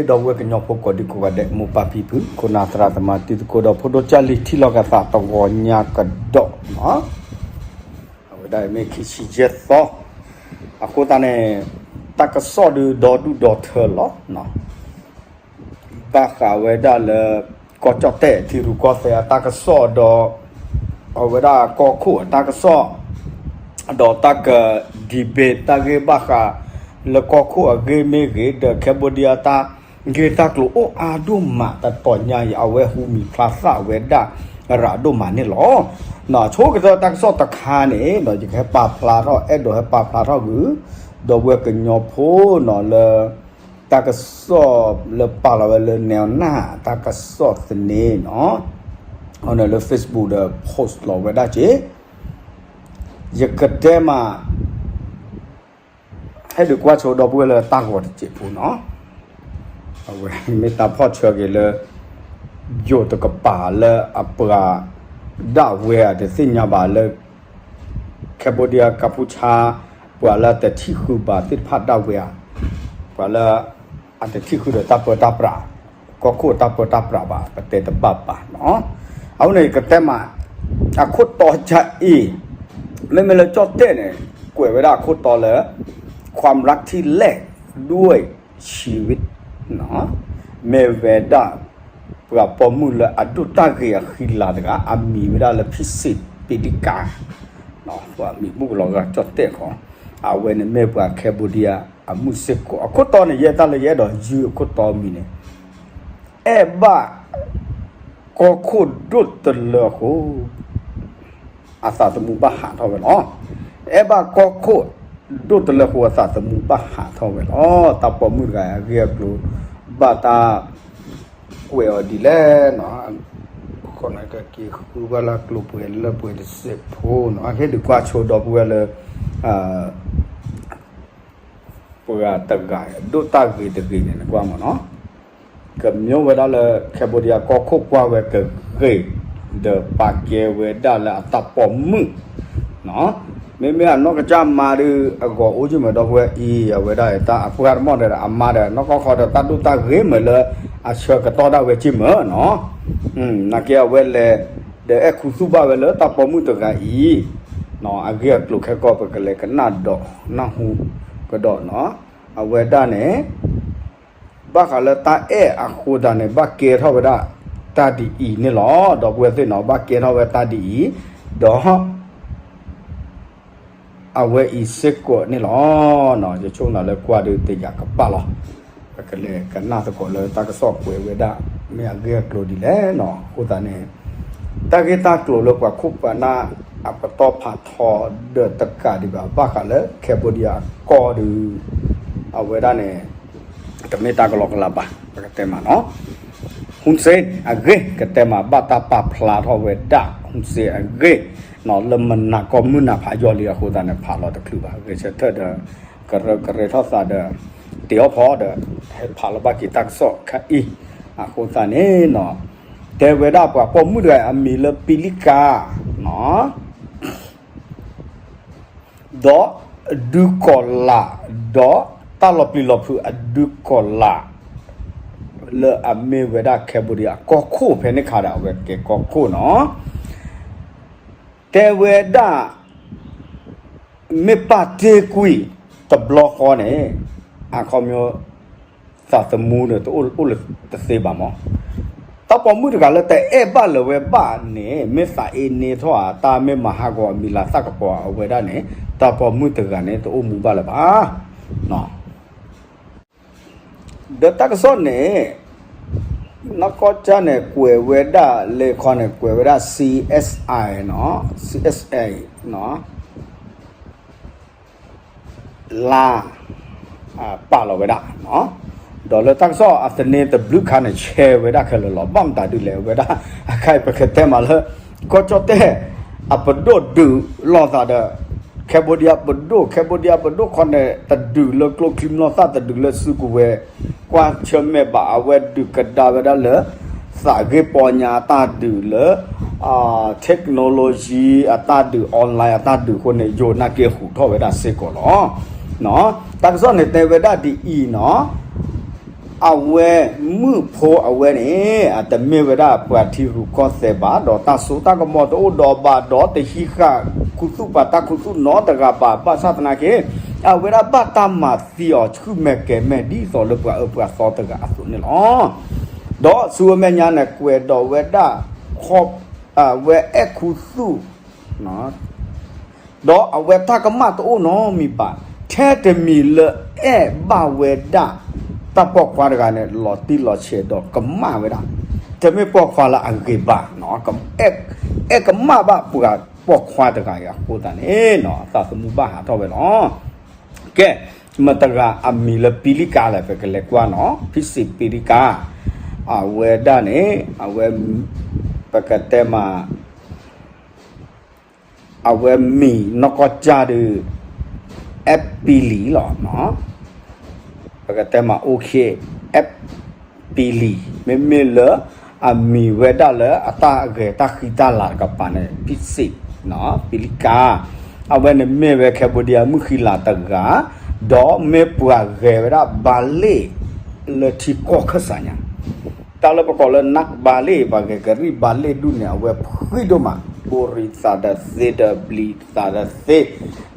ဒီပုၢ်ဝဲၢ်ကညီဖိကိးဒံကိးဂၤဒဲး မိၢ်ပၢ်ဖံဖု ခိၣ်နၢ်သရၣ်သမါ တံၤသကိးဒီးဖိဒိၣ်ကၢ်လံၤ ထံလီၤကသးတဂီၤညါကဒီးနီၤ, အဝဲဒၣ်မ့ၢ်ခံဆံယဲၢ်သီ, အဃိသတးန့ၣ် တၢ်ကစီၣ်ဒုးဒီဒူၣ်ဒီထၢလီၤနီၤ. ဘၣ်ဃးဝဲဒၣ်လၢ ကီၢ်ကၠီၣ်တဲၣ်ထံရူၢ်ကီၢ်သဲးအတၢ်ကစီၣ်ဒီး အဝဲဒၣ်ကီၢ်ခိၣ်အတၢ်ကစီၣ် ဒီးတၢ်က debate တၢ်ဂ့ၢ်ဘၣ်ဃး လၢကီၢ်ခိၣ်အဂ့ၢ်မ့ၢ်ဂ့ၤ ဒီး Cambodia တၢ်ဂ့ၢ်တၢ်ကျိၤအိၣ်အါဒိၣ်မး တတီၤညါအံၤ အဝဲဟူမံၤဖျါသးဝဲဒၣ် ရၤဒိၣ်မးန့ၣ်လီၤ. ဆိကတၢၢ်တၢ်ကစီၣ်တခါန့ၣ် ယကဟဲပာ်ဖျါထီၣ် အဲၣ်ဒိးဟဲပာ်ဖျါထီၣ်ဂုာ် ဒီပုၢ်ဝဲၢ်ကညီဖိနီၤလၢ တၢ်ကစီၣ်လၢပာ်လီၤဝဲလၢ နဲနၢ် တၢ်ကစီၣ်သန့နီၤ, အန့ၣ်လၢ Facebook ဒီး post လီၤဝဲဒၣ်က့ၤ, ယကတဲမး ဟဲဒုးကွၢ်ဆိဒီပုၢ်ဝဲၢ်လၢတၢ်ဂီၤတစဲးဖိနီၤ, အဝဲမ့ၢ်တၢ်ဖီၣ်ဆၢက့ၤလၢ ယိၤတကပၤလၢအပှၤဒၣ်ဝဲအတသ့ၣ်ညါဘၣ်လၢ Cambodia Cambodia ပှၤလၢအတထံၣ်ဃုာ်ဘၣ်သ့ၣ်တဖၣ်ဒၣ်ဝဲဧါ, ပှၤလၢအတထံၣ်ဃုာ်ဒီးတၢ်ပၢတၢ်ပြး, ကီၢ်ခိၣ်တၢ်ပၢတၢ်ပြးဘၣ် ပတဲတဘၣ်ဘၣ်နီၤ. အဃိန့ၣ် ကတဲမး အခိၣ်တီကအံၤ မ့မ့ၢ်လၢကၠီၣ်တဲၣ်န့ၣ် ကွဲးဝဲဒၣ်အခိၣ်တီလၢ ความรักที่แลกด้วยชีวิต မ့ၢ်ဝဲဒၣ် ပှၤပိာ်မုၣ်လၢအဒိၣ်တၢ်ဂ့ၤအဃံလၤတဂၤ အမံၤဝဲဒၣ်လၢ ဖံစ့းပ့ဒံကၤ, ပှၤမံၤဘူၣ်ကလီၤဂာ်ကၠီၣ်တဲၣ်ဃီ, အဝဲန့ၣ်မ့ၢ်ပှၤ Cambodia အမုၣ်စ့ၢ်ကီး အခိၣ်တီန့ၣ် ယဲတၢ်လၢယအဲၣ်ဒိးယုၢ်အခိၣ်တီမံၤန့ၣ် အဲၣ်ဘၣ် ကီၢ်ခိၣ်ဒိၣ်တလၢအဃိ အသးသမူဘၣ်ဟးထီၣ်ဝဲလီၤ. အဲၣ်ဘၣ်ကီၢ်ခိၣ်ဒိၣ်တလၢအဃိ အသးသမူဘၣ်ဟးထီၣ်ဝဲလီၤ. တၢ်ပိာ်မုၣ်တဂၤအဂ့ၢ်အကျိၤ ဘၣ်တၢ်ကွဲးအီၤဒ်လဲၣ်နီၤ, ဃိန့ၣ်ကက့ၤဃုဘၣ်လၢကျိၤပှဲၤလၢပှဲၤတစဲးဖိနီၤ, ဟဲဒုးကွၢ်ဆိဒီပုၢ်ဝဲၢ်လၢ ပှၤတဂၤဒိၣ်တၢ်ဂ့ၤတဂ့ၤန့ၣ် နကွၢ်မးနီၤ, ကမျီဝဲဒၣ်လၢ Cambodia ကီၢ်ခိၣ်ကွၢ်ဝဲကဂ့ၤ ဒီးပာ်ကဲဝဲဒၣ်လၢအတၢ်ပိာ်မုၣ်နီၤ, မ့မ့ၢ်အနီၢ်ကစၢ်မါဒုး အဂီၤအိၣ်က့ၤမးဒီပုၢ်ဝဲၢ်အံၤ အဝဲဒၣ်တၢ်အပှၢ်တမီၢ်ဒီး အမါဒီး နီၢ်ကီၢ်ခီဒီး တၢ်ဒိၣ်တၢ်ဂ့ၤမးလၢ အဆၢကတီၢ်ဒၣ်ဝဲက့ၤမးနီၤ, နာ်က့အဝဲလဲၤ ဒီးအဲၣ်ခူသူၣ်ဘၣ်ဝဲလၢတၢ်ပိာ်မုၣ်တဂၤအံၤ အဂ့ၢ်အကျိၤခဲကီၢ်ပကလဲၤကနၣ်ဒီးနၢ်ဟူကဒီးနီၤ, အဝဲဒၣ်န့ၣ် ဘၣ်ဃးလၢတၢ်အဲၣ်အဃိသတးန့ၣ် ဘၣ်ကဲထီၣ်ဝဲဒၣ်တၢ်ဒ်အံၤန့ၣ်လီၤ. ဒီပုၢ်ဝဲၢ်သ့ၣ်နီၤ ဘၣ်ကဲထီၣ်ဝဲတၢ်ဒ်အံၤ, ဒီး အဝဲအံၤစ့ၢ်ကီးန့ၣ်လီၤ. ယဆိကမိၣ်လၢကွၢ်ဒုးတယာ်ကပၣ်လီၤ. ပကလဲၤကနၣ်သကိးလၢတၢ်ကစီၣ်ကွဲးဝဲဒၣ် မ့ၢ်အဂ့ၢ်အကျိၤဒ်လဲၣ်နီၤ. အဃိသတးန့ၣ် တၢ်ဂ့ၢ်တၢ်ကျိၤလၢပှၤခိၣ်ပှၤနၢ်အပတီၢ်ဖးထီဒီးတကးဒံးဘၣ် ဘၣ်ဃးလၢ Cambodia အကီၢ်ဒုး အဝဲဒၣ်န့ၣ် တမ့ၢ်တၢ်ကလီကလီဘၣ် ပကတဲမးနီၤ. ဟူစ့အဂ့ၢ် ကတဲမး ဘၣ်တၢ်ပာ်ဖျါထီၣ်ဝဲဒၣ် ဟူစ့အဂ့ၢ် လၢမုၢ်နၤကီၢ်မုၢ်နၤဖးယီၤလံအဃိသတးန့ၣ် ဖးလီၤတချုးဘၣ် ဂဲၤဆၢထၢၣ်ဒီး ကရၢကရဲထီၣ်သးဒီး တ့ၢ်အီၣ်ဖီဒီး ဟဲဖးလီၤဘၣ်က့ၤတၢ်ကစီၣ်ခဲအံၤ အဃိသတးန့ၣ်နီၤ တဲဝဲဒၣ်ပှၤပိာ်မုၣ်တဂၤအမံၤလၢပံလံကါ ဒီးဒုးကီၤလး ဒီးတၢ်လီၤပျံၤလီၤဖုးအဒုးကီၤလး လၢအမ့ၢ်ဝဲဒၣ် Cambodia အကီၢ်ခိၣ်ဖဲန့ၣ်ခါဒီး အဝဲကဲကီၢ်ခိၣ်နီၤ တဲဝဲဒၣ် မ့ၢ်ပာ်တ့ၢ်ကွံာ်တဘျီဃီန့ၣ် အခီပညီ သးသမူန့ၣ် တအိၣ်အိၣ်လၢတသ့ဘၣ်မး. တၢ်ပိာ်မုၣ်တဂၤလၢတအဲၣ်ဘၣ်လၢၤဝဲဘၣ်န့ၣ် မ့ၢ်သးအ့န့ထီၣ်ဧါ တၢ်မ့ၢ်မၤဟးဂီၤအမံၤလၤသၣ်ကပီၤအဝဲဒၣ်န့ၣ် တၢ်ပိာ်မုၣ်တဂၤန့ၣ် တအိၣ်မူဘၣ်လၢၤဘၣ်. ဒီးတၢ်ကစီၣ်န့ၣ် နီၢ်ကီၢ်ကၠၢ်န့ၣ် ကွဲးဝဲဒၣ် လဲၤခီန့ၣ် ကွဲးဝဲဒၣ် CSI နီၤ CSI နီၤ လါ ပာ်လီၤဝဲဒၣ် ဒီးလၢတၢ်ကစီၣ်အသန့တဘျုးခါန့ၣ် ဆဲးဝဲဒၣ်ခဲလၢာ်လီၤ. ဘၣ်မတၤဒ်လဲၣ် အဝဲဒၣ် အခဲအံၤပကတဲမးလၢ ကီၢ်ကၠီၣ်တဲၣ် အပဒိၣ်ဒုးလိာ်သးဒီး Cambodia ပဒိၣ် Cambodia ပဒိၣ်ခီန့ၣ် တဒုးလၢကျိချံမျိာ်သၣ် တဒုးလၢစုကဝဲၤ ကွၢ်ဆၢၣ်မဲာ်ဘၣ် အဝဲဒုးကဒါဝဲဒၣ်လၢ သးဂ့ၢ်ပီညါအတၢ်ဒုးလၢ technology အတၢ်ဒုး online အတၢ်ဒုးအဃိန့ၣ် ယိၤနာ်က့ဃုာ်ထီၣ်ဝဲဒၣ်စ့ၢ်ကီးလီၤ. တၢ်ကစီၣ်န့ၣ်တဲဝဲဒၣ်ဒ်အံၤနီၤ အဝဲမုၣ်ဖိအဝဲန့ၣ် အတမ့ၢ်ဝဲဒၣ်ပှၤထံရူၢ်ကီၢ်သဲးဘၣ်, ဒီးတၢ်စိတၢ်ကမီၤတအိၣ်ဒီးဘၣ်, ဒီးတဟံးဃာ်ခူသူၣ်ပှၤတၢ်ခူသူၣ်နီတဂၤဘၣ်, ဘၣ်ဆၣ်သနာ်က့ အဝဲဒၣ်ဘၣ်တၢ်မၤသံအီၤဆူၣ်မဲာ်ကဲၤမဲာ်ဒ်သိးလၢပှၤအၢပှၤသီတဂၤအသိးန့ၣ်လီၤ. ဒီးဆူအမဲာ်ညါန့ၣ် ကွဲးဒီးဝဲဒၣ် ဝဲအဲၣ်ခူသူၣ် ဒီးအဝဲတၢ်ကမၣ်တအိၣ်နီတမံၤဘၣ်, ထဲတမံၤလၢအဲၣ်ဘၣ်ဝဲဒၣ် တၢ်ပိာ်ခွါတဂၤန့ၣ် လီၤတံၢ်လီၤဆဲးဒီးကမၣ်ဝဲဒၣ်, တမ့ၢ်ပိာ်ခွါလၢအဂ့ၤဘၣ်, အဲၣ်ကမၣ်ဘၣ်ပှၤပိာ်ခွါတဂၤအံၤအဃိသတးန့ၣ် တၢ်သမူဘၣ်ဟးထီၣ်ဝဲလီၤ. ကဲ, မတဂၤအမံၤလၢပံလံကါလဲၣ် ပကလဲၤကွၢ်နီၤ, ဖံစံးပံလံကါ, အဝဲဒၣ်န့ၣ် အဝဲ ပကတဲမး အဝဲမံၤနီၢ်ကီၢ်ကၢ်ဒီး အဲၣ်ပံလံလီၤ. ပကတဲမး OK, အဲၣ်ပံလံ, မ့မ့ၢ်လၢအမံၤဝဲဒၣ်လၢအတၢ်ဂဲၤတၢ်ဃံတၢ်လၤတကပၤန့ၣ် ဖံစံး ပံလံကါ, အဝဲန့ၣ်မ့ၢ်ဝဲ Cambodia မုၣ်ဃံလၤတဂၤ, ဒီးမ့ၢ်ပှၤဂဲၤဝဲဒၣ် ballet လၢထံကီၢ်ခၢၣ်စးညါ တၢ်လၢပကိးလၢ နၢ် ballet ပှၤဂဲၤကရံၣ် ballet ဒူၣ်န့ၣ် အဝဲဖှံဒိၣ်မး, ဘိရံသးဒီးသ့ဒီးဘျံၤသးဒီး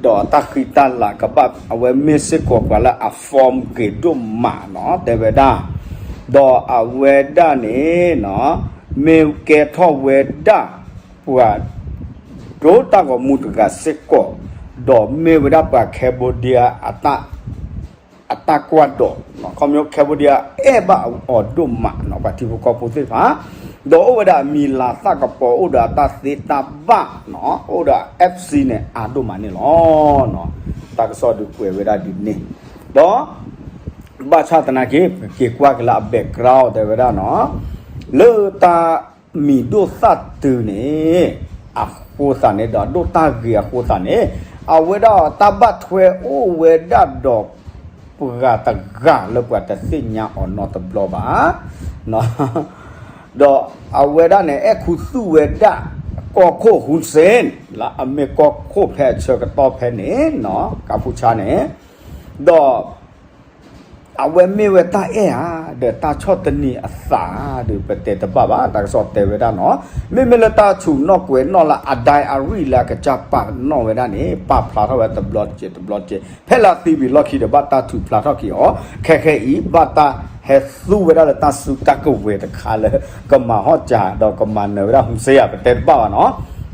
သ့, ဒီးအတၢ်ဃံတၢ်လၤကဘၣ် အဝဲမ့ၢ်စ့ၢ်ကီးပှၤလၢအ form ဂ့ၤဒိၣ်မးနီၤ တဲဝဲဒၣ်, ဒီးအဝဲဒၣ်န့ၣ် မ့ၢ်ကဲထီၣ်ဝဲဒၣ် ပှၤ ဒိတၢ်ဂီၤမူတဂၤစ့ၢ်ကီး, ဒီးမ့ၢ်ဝဲဒၣ်ပှၤ Cambodia အတၢ်ကွၢ်ဒီး ခီဖျိ Cambodia အဲၣ်ဘၣ်အီၤဒိၣ်မးနီၤ ပှၤထံဖိကီၢ်ဖိသ့ၣ်တဖၣ်, ဒီးအိၣ်ဝဲဒၣ်အမံၤလၤသၣ်ကပီၤ အိၣ်ဒီးအတၢ်သ့တၢ်ဘၣ်နီၤ အိၣ်ဒီး FC န့ၣ် အါဒိၣ်မးန့ၣ်လီၤ. တၢ်ကစီၣ်ဒုးကွဲးဝဲဒၣ်ဒ်န့ၣ်, ဒီး ဘၣ်ဆၣ်သနာ်က့ ပက့ၤကွၢ်က့ၤလၢအ background တဲဝဲဒၣ်နီၤ, လၢတၢ်မံၤဒိၣ်သၣ်တုၤန့ၣ် အဃိသတးန့ၣ် ဒီးဒိၣ်တၢ်ဂ့ၤအဃိသတးန့ၣ် အဝဲဒၣ်တၢ်ဘၣ်ထွဲအိၣ်ဝဲဒၣ်ဒီး ပှၤတဂၤလၢပှၤတသ့ၣ်ညါအီၤနီတဘျီဘၣ် ဒီးအဝဲဒၣ်န့ၣ် အဲၣ်ခူသူၣ်ဝဲဒၣ် ကီၢ်ခိၣ် Hun Sen လၢအမ့ၢ်ကီၢ်ခိၣ်ဖဲအဆၢကတီၢ်ဖဲန့ၣ် ကါဖူဆါန့ၣ်, ဒီး အဝဲမ့ၢ်ဝဲတၢ်အဲၣ်ဧါ ဒီးတၢ်ဆီၣ်တနံၤအသးဧါ ဒီးပတဲတဘၣ်ဘၣ် တၢ်ကစီၣ်တဲဝဲဒၣ်နီၤ, မ့မ့ၢ်လၢတၢ်ဆူးနီၣ်ကွဲးနီၣ်လၢအဒိၣ်အရံၣ်လၢအကစၢ်ပာ်နီၣ်ဝဲဒၣ်န့ၣ် ပာ်ဖျါထီၣ်ဝဲတဘျီတက့ၢ်တဘျီတက့ၢ် ဖဲလၢအသံဝံၤလီၢ်ခံဒီး ဘၣ်တၢ်ထုးဖျါထီၣ်က့ၤအီၤ ခဲခဲအံၤ ဘၣ်တၢ်ဟဲသူဝဲဒၣ်လၢတၢ်စုတၢ်ကဝဲၤတခါလၢ ကမၤဟီၣ်ကၠး ဒီးကမၤနၢၤဝဲဒၣ် Hun Sen ဧါ ပတဲတဘၣ်ဘၣ်နီၤ,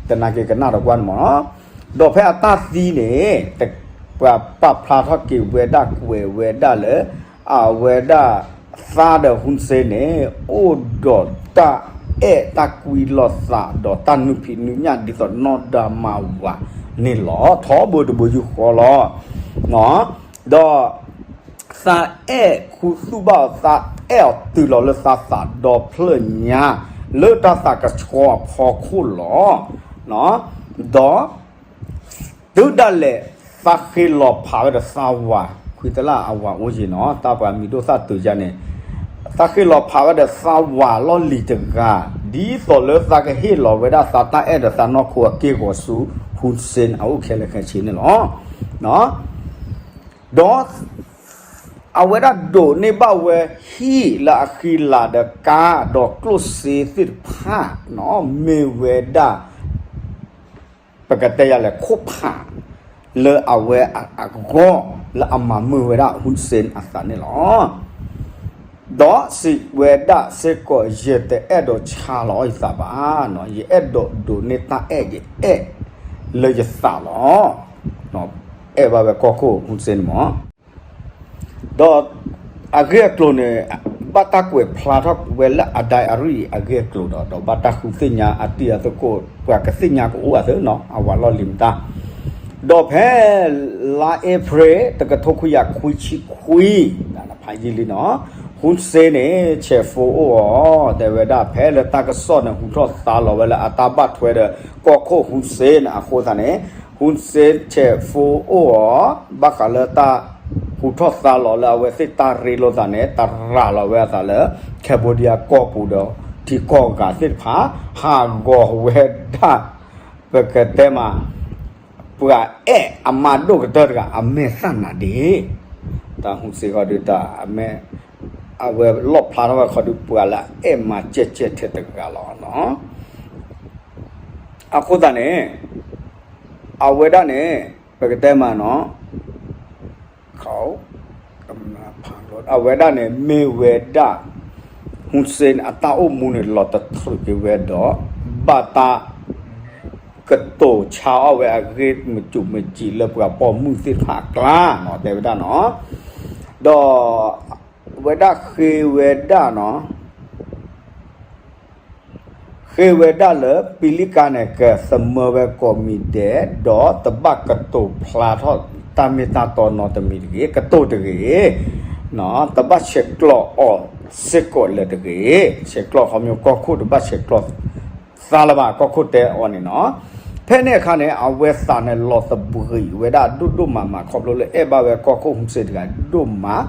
သနာ်က့ကနၣ်ဒီးကွၢ်န့ၣ်မးနီၤ, ဒီးဖဲအတၢ်သံန့ၣ် ပှၤပာ်ဖျါထီၣ်က့ၤဝဲဒၣ်ကွဲးဝဲဒၣ်လၢ အဝဲဒၣ်သးဒီး Hun Sen န့ၣ် အိၣ်ဒီးတၢ်အဲၣ်တၢ်ကွံလိာ်သး ဒီးတၢ်နုၢ်ဖံးနုၢ်ညၣ်ဒ်သိးနီၢ်ဒါမါဝၤန့ၣ်လီၤ. ထီဘိတဘိယူၢ်ဃီလီၤ. ဒီး သးအဲၣ်ခူသူၣ်ဘၣ်အီၤ သးအဲၣ်အီၤတုၤလီၤလၢသးသးဒီဖျၢၣ်ညါ လၢတၢ်သးကဆှီအဖီခိၣ်လီၤ. ဒီး တုၤဒၣ်လဲာ် သးဃ့လီၤဖးဝဲဒီးသးဝၤ ခွံတလၢ်အဝၤအိၣ်ယံၤနီၤ တၢ်ပှၤမံၤဒိၣ်သၣ်တုၤယါန့ၣ် သးဃ့လီၤဖးဝဲဒီးသးဝၤလီၢ်လံၤတဂၤ ဒ်သိးလၢသးကဟ့ၣ်လီၤဝဲဒၣ်သးတၢ်အဲၣ်ဒီးသးနီၢ်ခိအက့ၢ်ဂီၤဆူ Hun Sen အအိၣ်ခဲလၢာ်ခဲဆ့န့ၣ်လီၤ. ဒီး အဝဲဒၣ်ဒိးန့ၢ်ဘၣ်ဝဲဟံၣ်လၢအဃံလၤဒီးကါ ဒီးကျိၣ်စ့သ့ၣ်တဖၣ်နီၤ မ့ၢ်ဝဲဒၣ် ပကတဲယၤလဲၣ် ခိၣ်ဖး လၢအဝဲအဂီၢ် လၢအမၤမုာ်ဝဲဒၣ် Hun Sen အသးန့ၣ်လီၤ. ဒီးစံးဝဲဒၣ်စ့ၢ်ကီး ယတအဲၣ်ဒိးဆါလီၤအီၣ်ယသးဘၣ်, ယအဲၣ်ဒိးဒိးန့ၢ်တၢ်အဲၣ် ယအဲၣ်လၢယသးလီၤ. အဲၣ်ဘၣ်ဝဲကီၢ်ခိၣ် Hun Sen မး ဒီးအဂ့ၢ်အကျိၤန့ၣ် ဘၣ်တၢ်ကွဲးဖျါထီၣ်ဝဲလၢအဒိၣ်အရံၣ်အဂ့ၢ်အကျိၤဒီး ဒီးဘၣ်တၢ်ဃုသ့ၣ်ညါအတံၢ်အသကိး ပှၤကသ့ၣ်ညါကအိၣ်အသးနီၤ အဝၤလီၢ်လံၤမတၤ ဒီးဖဲ လါအ့ဖြ့ၣ် တကထိခွံကယၤခွံဆံခွံ ဖးယံာ်လံနီၤ Hun Sen န့ၣ် ဆဲးဖိအိၣ်အီၤ တဲဝဲဒၣ် ဖဲလၢတၢ်ကစီၣ်န့ၣ် ဟူထီၣ်သါလီၤဝဲလၢအတၢ်ဘၣ်ထွဲဒီး ကီၢ်ခိၣ် Hun Sen အဃိသတးန့ၣ် Hun Sen ဆဲးဖိအိၣ်အီၤ ဘၣ်ဃးလၢတၢ်ဟူထီၣ်သါလီၤလၢအဝဲသ့ၣ်တၢ်ရ့လိာ်သးန့ၣ် တရၤလီၤဝဲအသးလၢ Cambodia ကီၢ်ပူၤဒီး ထံကီၢ်အဂၤသ့ၣ်တဖၣ် ဟးဂီၤဝဲဒၣ် ပကတဲမး ပှၤအဲၣ်အမါဒိၣ်ကတၢၢ်တဂၤ အမဲာ်သၣ်နါဒ့ တၢ် Hun Sen ဃီဒီးတၢ်အမဲာ် အဝဲလီၣ်ဖျါထီၣ်ဝဲခီဒုးပှၤလၢအအဲၣ်မၤကဲကဲထဲတဂၤလီၤ. အဃိသတးန့ၣ် အဝဲဒၣ်န့ၣ် ပကတဲမးနီၤ အဝဲဒၣ်န့ၣ် မ့ၢ်ဝဲဒၣ် ဟူစ့အတၢ်အိၣ်မူန့ၣ် လီၤတတြူာ်က့ၤဝဲဒီး ဘၣ်တၢ်ကတိၤဆါအီၣ်ဝဲအဂ့ၢ်မုာ်စူၤမုာ်စံးလၢပှၤပိာ်မုၣ်သ့ၣ်တဖၣ်အကျါနီၤ တဲဝဲဒၣ်နီၤ. ဒီး ဝဲဒၣ်ဃ့ဝဲဒၣ်နီၤ ဃ့ဝဲဒၣ်လၢပံၤလံကါန့ၣ် ကသမၢဝဲကိးမံၤဒဲး ဒီးတဘၣ်ကတိၤဖျါထီၣ်တၢ်မ့ၢ်တၢ်တီနီတမံၤတဂ့ၤ, ကတိၤတဂ့ၤ, တဘၣ်ဆဲးကျိးအီၤစ့ၢ်ကီးလၢၤတဂ့ၤ, ဆဲးကျိးခီဖျိကီၢ်ခိၣ် တဘၣ်ဆဲးကျိးသါလၢၤဘၣ် ကီၢ်ခိၣ်တဲအီၤန့ၣ်နီၤ. ဖဲန့ၣ်အခါန့ၣ် အဝဲသးန့ၣ်လီၤသဘှံးဝဲဒၣ်ဒိၣ်ဒိၣ်မးမး ခီဖျိလၢအဲၣ်ဘၣ်ဝဲကီၢ်ခိၣ်ဟူစ့တဂၤဒိၣ်မး,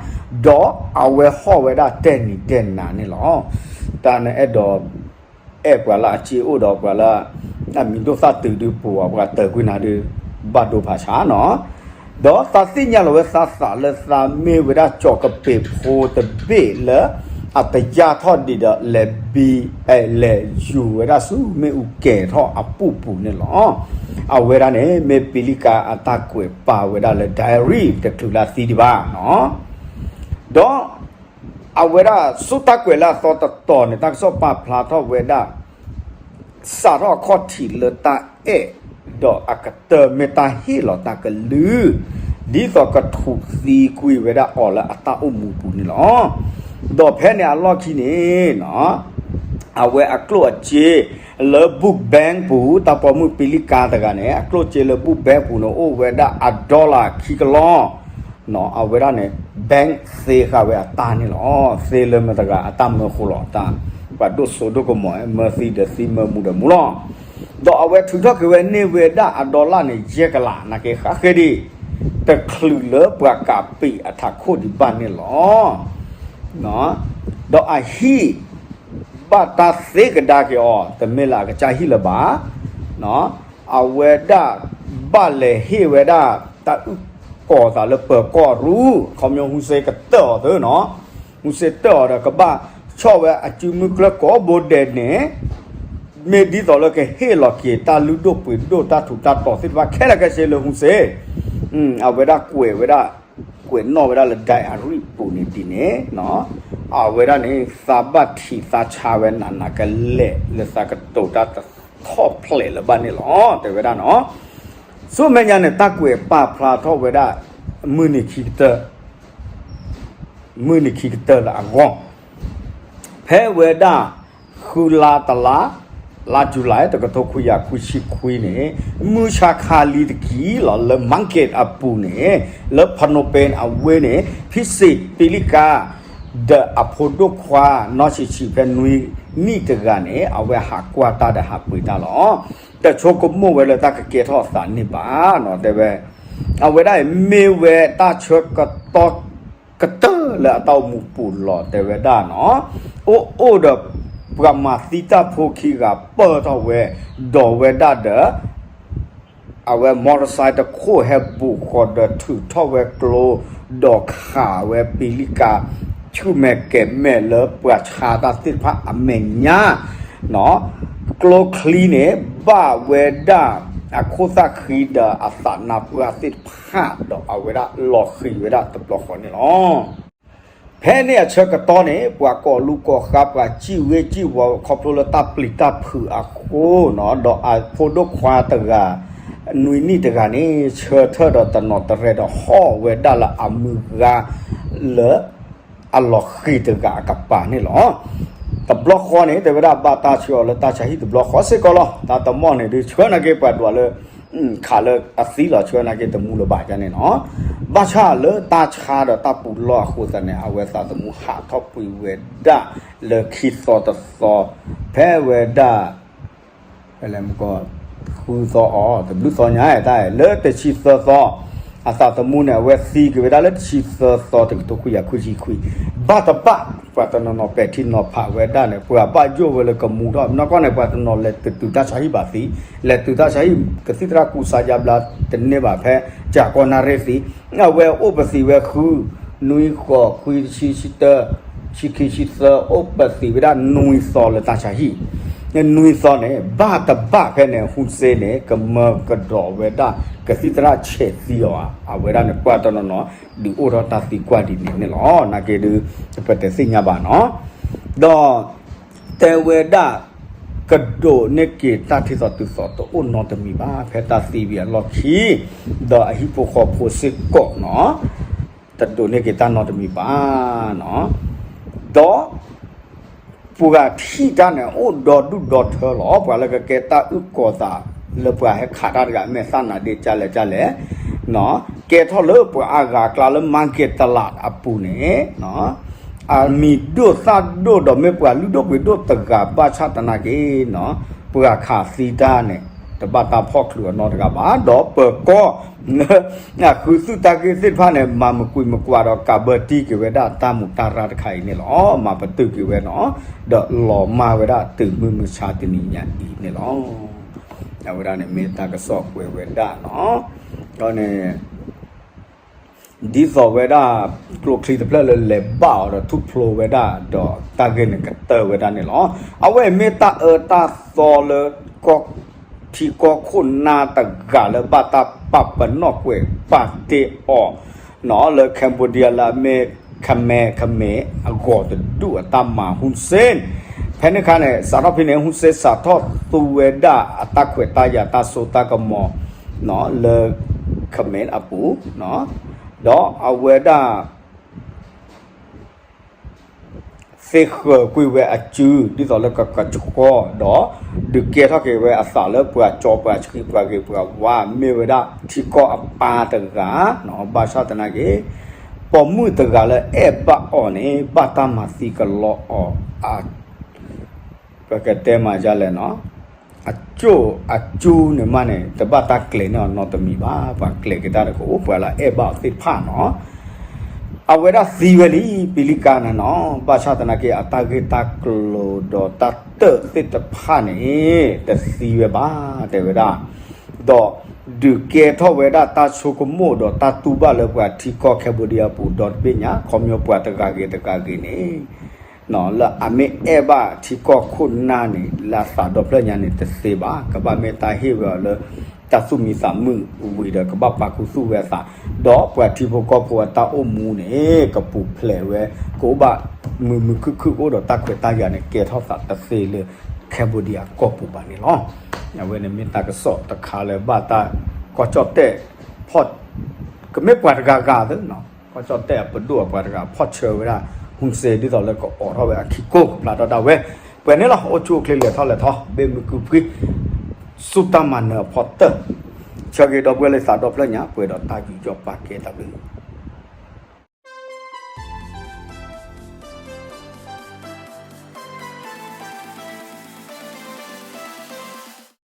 ဒီးအဝဲဟီၣ်ဝဲဒၣ်တဲာ်နံၤတဲာ်နၤန့ၣ်လီၤ. တၢ်န့ၣ်အဲၣ်ဒိး အဲၣ်ပှၤလၢအစ့အိၣ်ဒီးပှၤလၢ အမံၤဒိၣ်သၣ်တုၤဒုးပူၤအီၤ ပှၤတၢၢ်ကွံနၤဒုး ဘၣ်ဒိဖးဆါနီၤ. ဒီးသးသ့ၣ်ညါလီၤဝဲသးသးလၢသးမ့ၢ်ဝဲဒၣ်ကၠီၤကပ့းဖိတဘ့ၣ်လၢ အတယၢ်ထီၣ်ဒံးဒီးလဲၤဘံ လဲၤယူၤဝဲဒၣ်ဆူမ့ၣ်အူကဲၤထီၣ်အပူၤပူၤန့ၣ်လီၤ. အဝဲဒၣ်န့ၣ် မ့ၢ်ပံၤလံကါအတၢ်ကွဲးပာ်ဝဲဒၣ်လၢ diary တချုးလၢသံဒံးဘၣ်နီၤ. ဒီး အဝဲဒၣ်ဆူတၢ်ကွဲးလၢအသီတတီၤန့ၣ် တၢ်ကစီၣ်ပာ်ဖျါထီၣ်ဝဲဒၣ် စးထီၣ်အခီၣ်ထံးလၢတၢ်အဲၣ် ဒီးအကတၢၢ်မ့ၢ်တၢ်ဟ့ၣ်လီၤတၢ်ကလုၢ် ဒ်သိးကထူးသံကွံာ်ဝဲဒၣ်အီၤလၢအတၢ်အိၣ်မူပူၤန့ၣ်လီၤ. ဒီးဖဲန့ၣ်အလီၢ်ခံန့ၣ် အဝဲအကျိၣ်အစ့လၢ book bank ပူၤ တၢ်ပိာ်မုၣ်ပံၤလံကါတဂၤန့ၣ် အကျိၣ်စ့လၢ book bank ပူၤန့ၣ် အိၣ်ဝဲဒၣ်အ dollar ခံကလီၢ် အဝဲဒၣ်န့ၣ် bank သ့ဃာ်ဝဲအတၢ်န့ၣ်လီၤ. သ့လၢမတၤတဂၤအတၢ်မၢဃိလီၤ တၢ်ပှၤဒိၣ်စိဒိၣ်ကမီၤ မၢသံဒီးသံမၢမူဒီးမူလီၤ. ဒီးအဝဲထုးထီၣ်က့ၤဝဲန့ၢ်ဝဲဒၣ်အ dollar န့ၣ် ယဲၢ်ကလး နာ်က့ဃးဃ့ဒံး တချုးလၢပှၤကးပံာ်အထးခိၣ်ဒံးဘၣ်န့ၣ်လီၤ. ဒီးအဟံၣ် ဘၣ်တၢ်သ့ကဒါက့ၤအီၤ တမ့ၢ်လၢအကစၢ်ဟံၣ်လၢၤဘၣ်. အဝဲဒၣ်ဘၣ်လဲၤဟ့ၣ်ဝဲဒၣ်တၢ်အုၣ်ကီၤသးလၢပၢၤကီၢ်ရူၢ် ခီဖျိဟူစ့ကတၢၢ်အီၤသၢနီၤ. ဟူစ့တၢၢ်အီၤဒီးကဘၣ်ဆီၣ်ဝဲအစုမုၢ်ကျၢၢ်ကိးဘိဒဲးန့ၣ် မ့ၢ်ဒ်သိးလၢကဟ့ၣ်လီၤက့ၤတၢ်လုၢ်ဒိၣ်ပှ့ၤဒိၣ်တၢ်ထူးတၢ်တီၤသ့ၣ်တဖၣ်ခဲလၢာ်ခဲဆ့လၢဟူစ့ အဝဲဒၣ်ကွဲးဝဲဒၣ် ကွဲးနီၣ်ဝဲဒၣ်လၢ diary ပူၤန့ၣ်ဒ်န့ၣ် အဝဲဒၣ်န့ၣ် သးဘၣ်ထံးသးဆါဝဲနးနးကလဲာ်လၢသးကတိၤတၢ်တထီၣ်ဖျဲးလၢၤဘၣ်န့ၣ်လီၤ တဲဝဲဒၣ်နီၤ. ဆူမဲာ်ညါန့ၣ် တၢ်ကွဲးပာ်ဖျါထီၣ်ဝဲဒၣ် မုၢ်နံၤခံကတၢၢ် မုၢ်နံၤခံကတၢၢ်လၢအဂီၢ် ဖဲဝဲဒၣ် ဃုလါတလါ လါ July တကထိခွံကယၤခွံဆံခွံန့ၣ် မုၢ်ဆါခါလံတက့ၢ်လီၤ လၢ market အပူၤန့ၣ် လၢ Phnom Penh အဝ့ၢ်န့ၣ် ဖံစ့ၣ်ပံၤလံကါ ဒီးအဖိဒိၣ်ခွါ နီၢ်ဆံးဆံးဖဲနွံနံၣ်တဂၤန့ၣ် အဝဲဟးကွၢ်တၢ်ဒီးဟးပှ့ၤတၢ်လီၤ. တဆိကမိၣ်ဝဲလၢတၢ်ကကဲထီၣ်အသးန့ၣ်ဘၣ်နီၤ တဲဝဲ အဝဲဒၣ်အံၤမ့ၢ်ဝဲတၢ်ဆၢကတီၢ် ကတၢၢ်လၢအတၢ်အိၣ်မူပူၤလီၤ တဲဝဲဒၣ်နီၤ. အိၣ်အိၣ်ဒီးပှၤမၤသံတၢ်ဖိခံဂၤပၢၢ်ထီၣ်ဝဲ ဒီးဝဲဒၣ်ဒီး အဝဲ motorcycle တခိၣ်ဟဲဘူးဃီၤဒီးထုးထီၣ်ဝဲကျိ ဒီးခးဝဲပံၤလံကါ ဆူၣ်မဲာ်ကဲၤမဲာ်လၢပှၤဆါတၢ်သ့ၣ်တဖၣ်အမဲာ်ညါ ကျိချံန့ၣ် ဘၣ်ဝဲဒၣ်အခိၣ်သၣ်ဃံဒီးအသးနါပှၢ်သ့ၣ်တဖၣ် ဒီးအဝဲဒၣ်လီၤဃံၤဝဲဒၣ်တဘျီဃီန့ၣ်လီၤ. ဖဲန့ၣ်အဆၢကတီၢ်န့ၣ် ပှၤကိးလူၤကိးဃါ ပှၤစံၣ်ဝ့စံၣ်ဝီၤ ခီဖျိလၢတၢ်ပျံၤတၢ်ဖုးအဃိနီၤ ဒီးအဖိဒိၣ်ခွါတဂၤ နွံနံၣ်တဂၤန့ၣ် ဆၢထၢၣ်ဒီးတနီၤတရဲၣ်ဒီးဟီၣ်ဝဲဒၣ်လၢအမုၢ်ဂၤလၢ အလီၤဃံၤတဂၤအကပၤန့ၣ်လီၤ. တဘျီဃီန့ၣ် တဲဝဲဒၣ်ဘၣ်တၢ်ဆှၢအီၤလၢတၢ်ဆါဟံၣ်တဘျီဃီစ့ၢ်ကီးလီၤ. တၢ်တမီၢ်န့ၣ်ဒုးဆှၢနာ်က့ပှၤဒွးလၢ ခးလၢအသံလီၤ ဆှၢနာ်က့တမူလၢၤဘၣ်န့ၣ်နီၤ. ဘၣ်ဆၣ်လၢတၢ်ဆါဒီးတၢ်ပူၤလီၢ်အဃိသတးန့ၣ် အဝဲသးသမူဟးထီၣ်ပှ့ၤဝဲဒၣ်လၢခံသီတသီ ဖဲဝဲဒၣ် ဖဲလဲၣ်မကီၢ် ဃုသီအီၤ တဘျုးသီညါတၢ် လၢတဆံသၢသီ အသးသမူန့ၣ် အဝဲသံက့ၤဝဲဒၣ်လၢတဆံသၢသီ တကထိခွံကယၤခွံဆံခွံ ဘၣ်တဘၣ် ပှၤတနီၤနီၤပဲာ်ထံနီၤဖးဝဲဒၣ်န့ၣ် ပှၤဘၣ်ယိၣ်ဝဲလၢကမူထီၣ် နီၢ်ကီၢ်န့ၣ် ပှၤတနီၤလဲၤတတုၤတၢ်ဆါဟံၣ်ဘၣ်သံ လဲၤတုၤတၢ်ဆါဟံၣ် ကသံၣ်သရၣ်ကူစါယါဘျါတန့ၢ်ဘၣ်ဖဲ ကၠးကီနၣ်ရ့ၣ်သံ အဝဲအိၣ်ပသံးဝဲဃု နွံဃိး ခွံဆံ ဆံတၢ ဆံခံဆံသၢ အိၣ်ပသံးဝဲဒၣ်နွံသီလၢတၢ်ဆါဟံၣ်, နွံသီန့ၣ် ဘၣ်တဘၣ်ဖဲန့ၣ် ဟူစ့န့ၣ် ကမၢကဒီးဝဲဒၣ် ကသံၣ်သရၣ်ဆဲးသံအီၤဧါ, အဝဲဒၣ်န့ၣ် ပှၢ်တနီၤနီၤ ဒုးအိၣ်ထီၣ်တၢ်သံကွၢ်ဒ်န့ၣ်န့ၣ်လီၤ. နာ်က့ဒုး ပတသ့ၣ်ညါဘၣ်နီၤ. ဒီး တဲဝဲဒၣ် ကဒိးန့ၢ်က့ၤတၢ်ထံသီတုၤသီတအိၣ်နီတမံၤဘၣ် ဖဲတၢ်သံဝံၤအလီၢ်ခံ, ဒီးအဟံၣ်ဖိဃီဖိစ့ၢ်ကီးနီၤ တဒိးန့ၢ်က့ၤတၢ်နီတမံၤဘၣ်နီၤ. ဒီး ပှၤထံၣ်တၢ်န့ၣ် အိၣ်ဒီဒူၣ်ဒီထၢလီၤ. ပှၤလၢကကဲတၢ်အုၣ်ကီၤသး လၢပှၤဟဲခးတၢ်တဂၤ မဲာ်သၣ်နါဒ့ ကၢ်လဲၣ်ကၢ်လဲၣ်, ကဲထီၣ်လၢပှၤအါဂၤအကျါလၢ မၤက့ၤတလးအပူၤန့ၣ် အမံၤဒိၣ်သၣ်ဒိၣ်ဒီးမ့ၢ်ပှၤလုၢ်ဒိၣ်ပှ့ၤဒိၣ်တဂၤ ဘၣ်ဆၣ်သနာ်က့နီၤ ပှၤခးသံတၢ်န့ၣ် တဘၣ်တၢ်ဖီၣ်ချုးအီၤနီတဂၤဘၣ်. ဒီးပၢၤကီၢ် ဃုသုးတၢ်ဂ့ၢ်သ့ၣ်တဖၣ်န့ၣ် မၤမုာ်ကွံာ်မုာ်ကွံာ်ဒီး ကးဘၢတံၢ်က့ၤဝဲဒၣ်တၢ်မူးတၢ်ရၢ်တခါအံၤန့ၣ်လီၤ. မၤပတုာ်က့ၤဝဲနီၤ, ဒီးလီၤမၢ်ဝဲဒၣ်တုၤမုၢ်မဆါတနံၤညါအံၤန့ၣ်လီၤ. အဝဲဒၣ်န့ၣ်မ့ၢ်တၢ်ကစီၣ်ကွဲးဝဲဒၣ်နီၤ. ဒီးန့ၣ် ဒ်သိးဝဲဒၣ် ကျိချံတဖျၢၣ်လၢလဲၤဘၣ်အီၤဒီးထူၣ်ဖျိဝဲဒၣ်ဒီးတၢ်ဂ့ၢ်န့ၣ်ကတၢၢ်ဝဲဒၣ်န့ၣ်လီၤ. အဝဲမ့ၢ်တၢ်အၢတၢ်သီလၢ ကီၢ်ထံကီၢ်ခိၣ်နၢ်တဂၤလၢဘၣ်တၢ်ပာ်ပနီၣ်ကွဲးပာ်တ့ၢ်အီၤ လၢ Cambodia လၢအမ့ၢ် Khmer Khmer အဂီၤတဒူၣ်အတၢ်မၤ Hun Sen ဖဲန့ၣ်အခါန့ၣ် စးထီၣ်ဖဲန့ၣ် Hun Sen စးထီၣ်သူဝဲဒၣ်အတၢ်ခွဲးတၢ်ယာ်တၢ်စိတၢ်ကမီၤ လၢ Khmer အပူၤ ဒီးအဝဲဒၣ် သ့ဃၢၤကွံာ်ဝဲအစု ဒ်သိးလၢကကဆှီဒီး ဒုးကဲထီၣ်က့ၤဝဲအသးလၢပှၤကၠီပှၤဆှံပှၤဂ့ၤပှၤဝါ မ့ၢ်ဝဲဒၣ်ထံကီၢ်အပၢ်တဂၤ, ဘၣ်ဆၣ်သနာ်က့ ပိာ်မုၣ်တဂၤလၢအဲၣ်ဘၣ်အီၤန့ၣ် ဘၣ်တၢ်မၤသံကလီအီၤ ပကတဲမၤဒ်လဲၣ်နီၤ, အကၠိၣ်အကၠူန့ၣ်မးန့ၣ် တဘၣ်တၢ်ကျဲၤန့ၢ်အီၤနီတမံၤဘၣ်. ပှၤကျဲၤက့ၤတၢ်ဒီးကအိၣ်ပှၤလၢအအဲၣ်ဘၣ်အီၤသ့ၣ်တဖၣ်နီၤ. အဝဲဒၣ်သံဝဲလံ ပံလံကါန့ၣ်နီၤ, ဘၣ်ဆၣ်သနာ်က့ အတၢ်ဂ့ၢ်တၢ်ကျိၤဒီးတၢ်တၢၣ်သ့ၣ်တဖၣ်န့ၣ် တသံဝဲဘၣ် တဲဝဲဒၣ်, ဒီးဒုးကဲထီၣ်ဝဲဒၣ်တၢ်ဆိကမိၣ်ဒီးတၢ်တူၢ်ဘၣ်လၢပှၤထံကီၢ် Cambodia အပူၤဒီတဘ့ၣ်ညါ ခီဖျိပှၤတဂၤဂ့ၤတဂၤဂ့ၤန့ၣ် လၢအမ့ၢ်အဲၣ်ဘၣ်ထံကီၢ်ခိၣ်နၢ်န့ၣ် လၢအသးဒီဖျၢၣ်ညါန့ၣ် တသ့ဘၣ်. ကဘၣ်မ့ၢ်တၢ်ဟ့ၣ်ဝဲအီၤလၢ တၢ်သူၣ်မံသးမုာ်ဝံၤဒီး ကဘၣ်ပာ်ခူသူၣ်ဝဲအသး, ဒီးပှၤထံဖိကီၢ်ဖိအတၢ်အိၣ်မူန့ၣ် ကပူၤဖျဲးဝဲ, ကအိၣ်ဘၣ်မုာ်မုာ်ခုၣ်ခုၣ် ကအိၣ်ဒီးတၢ်ခွဲးတၢ်ယာ်န့ၣ် ကဲထီၣ်သးတသ့လၢ Cambodia ကီၢ်ပူၤဘၣ်န့ၣ်လီၤ. အဝဲန့ၣ်မ့ၢ်တၢ်ကစီၣ်တခါလၢဘၣ်တၢ် ကီၢ်ကၠီၣ်တဲၣ် ဖီၣ် ကမ့ၢ်ပှၤတဂၤဂၤသ့နီၤ, ကီၢ်ကၠီၣ်တဲၣ်အပဒိၣ်အပှၤတဂၤ ဖီၣ်ဆၢဝဲဒၣ် ဟူစ့ ဒ်သိးလၢကအိးထီၣ်ဝဲအခံကိၢ် ကဖျါထီၣ်ဒၣ်ဝဲ, ပှဲၤန့ၣ်လီၤ. အိၣ်ဆူၣ်အိၣ်ချ့လဲၤထီၣ်လဲၤထီ ဘ့ၣ်မုာ်ကုၢ်ဖှံ စူၢ်တၢ်မၤနၢၤအဖီတၢၢ်, ဆၢဂ့ၤဒီပုၢ်ဝဲၢ်လၢသးဒီဖျၢၣ်ညါ ပှဲၤဒီးတၢ်ယူးယီၣ်ပာ်ကဲတၢ်ဘျုး